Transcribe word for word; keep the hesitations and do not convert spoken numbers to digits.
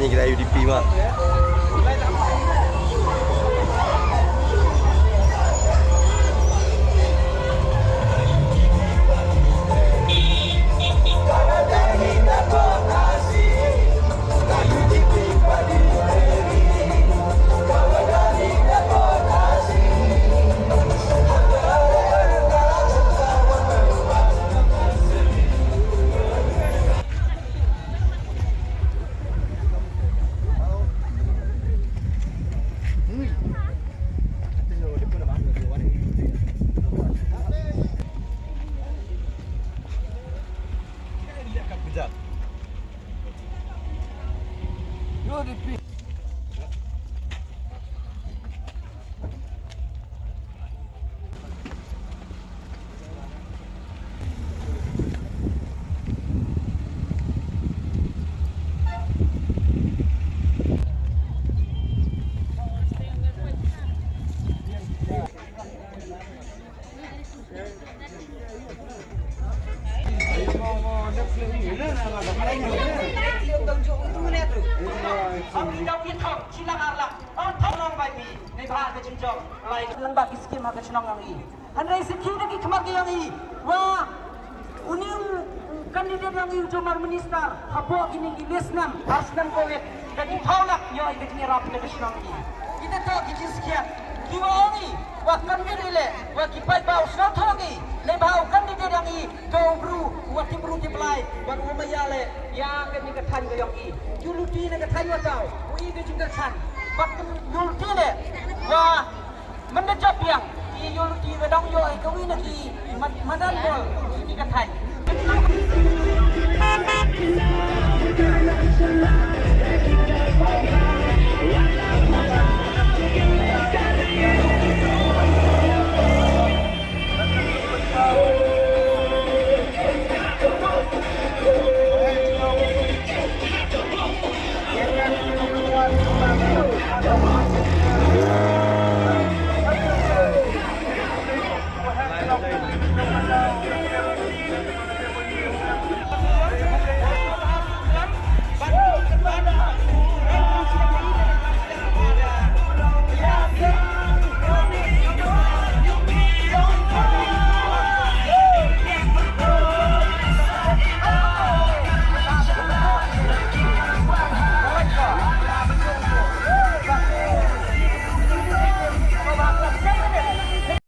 Ni kena U D P mah. Lyngba ki skim ha ka shnong jong i. Hynrei sa ki da ki khmat ki jong i. Wa une u, u candidate jong i u jumar minister hapoh kine ki le snem, ar snem covid, da ki phew lak ïoh i ka jingïarap na ka shnong i. Kita toh ki jingskhem. Ki wa ong i wa candidate i leh, wa ki paidbah u sngewthuh i. Lyngba u candidate jong i toh u bru wa tip bru tip Blai, wa u maya leh ïa kane ka thaiñ ka jong i. Ïa u luti na ka thaiñ wa taw, u i ka jingkyrchan. Wa ïa u luti leh wa mynta jop biang, i ïa u luti ka dang ïoh i ka wi na ki mad-, madan bol, i ka thaiñ.